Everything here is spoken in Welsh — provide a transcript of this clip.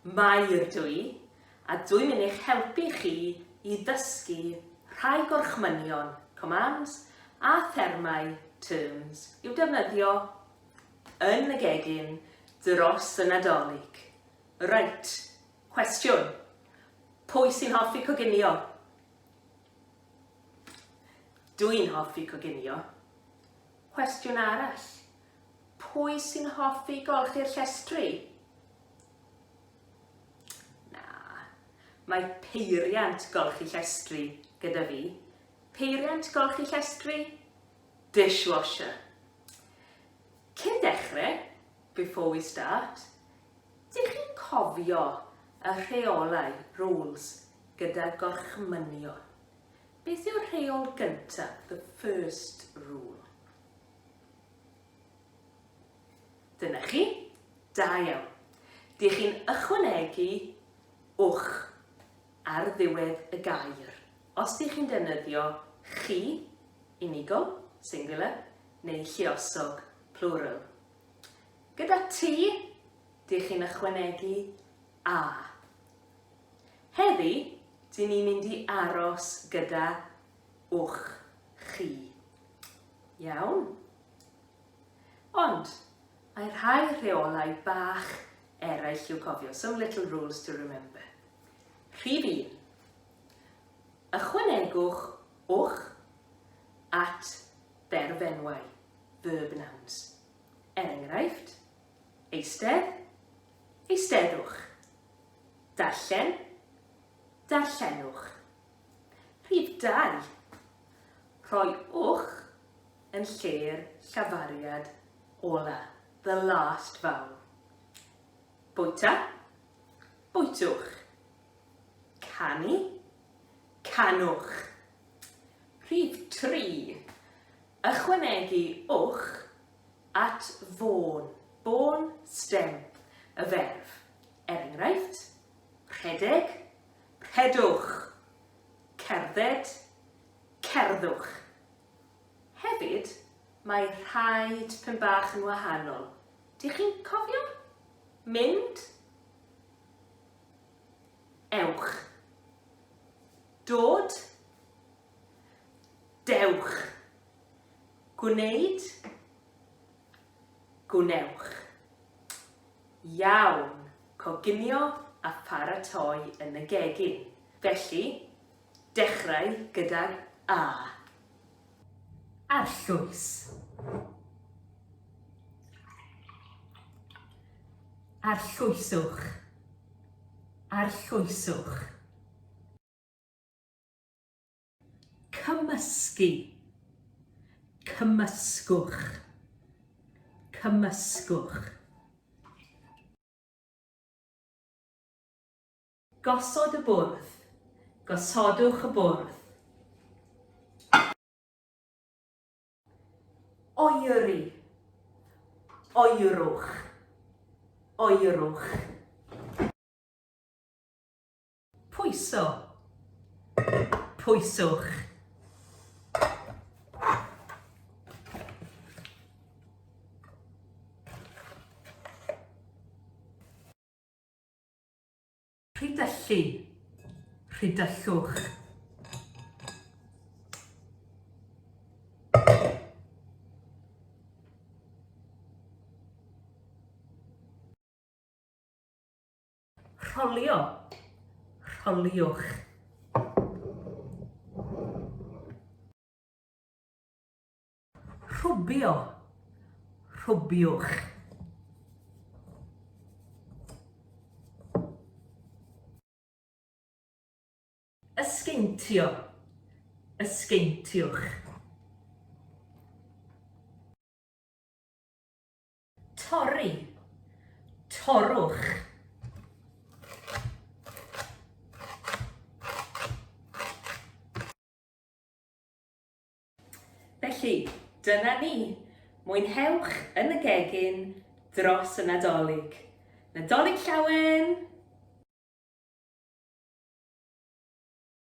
Mair dw i, a dw i'n mynd i'ch helpu chi i ddysgu rhai gorchmynion, commands, a thermau, terms, i'w defnyddio yn y gegin dros y Nadolig. Reit, cwestiwn. Pwy sy'n hoffi coginio? Dw i'n hoffi coginio. Cwestiwn arall. Pwy sy'n hoffi golchi'r llestri? Na. Mae peiriant golchi llestri gyda fi. Peiriant golchi llestri? Dishwasher. Cyn dechrau, before we start, dych chi'n cofio y rheolau, rules, gyda gorchmynion? Beth yw'r rheol gyntaf, the first rule? Dyna chi. Da iawn. Dych chi'n ychwanegu wch ar ddiwedd y gair. Os dych chi'n defnyddio chi, unigol, singular, neu lluosog, plural. Gyda ti, dych chi'n ychwanegu a. Heddi, dyn ni'n mynd i aros gyda wch chi. Iawn. Ond, mae rhai rheolau bach eraill i'w cofio, some little rules to remember. Rhif 1. Ychwanegwch wch at berfenwau, verb nouns. Er enghraifft, eistedd, eisteddwch. Darllen, darllenwch. Rhif 2. Rhoi wch yn lle'r llafariad ola, the last vowel. Bwyta, bwytwch. Canu, canwch. Rhif 3. Ychwanegu wch at fôn, bôn, stem, y ferf. Er enghraifft, rhedeg, rhedwch. Cerdded, cerddwch. Hefyd, mae rhai tipyn bach yn wahanol. Dych chi'n cofio? Mynd? Ewch. Dod? Dewch. Gwneud? Gwnewch. Iawn, coginio a pharatoi yn y gegin. Felly, Dechrau gydag A. Arllwys. Arllwyswch. Arllwyswch. Cymysgu. Cymysgwch. Cymysgwch. Gosod y bwrdd. Gosodwch y bwrdd. Oeri. Oerwch. Oerwch. Pwyso. Pwyswch. Rhydyllu. Rhydyllwch. Rholio. Rholiwch. Rhwbio. Rhwbiwch. Ysgeintio. Ysgeintiwch. Torri. Torrwch. Felly, dyna ni. Mwynhewch yn y gegin dros y Nadolig. Nadolig Llawen!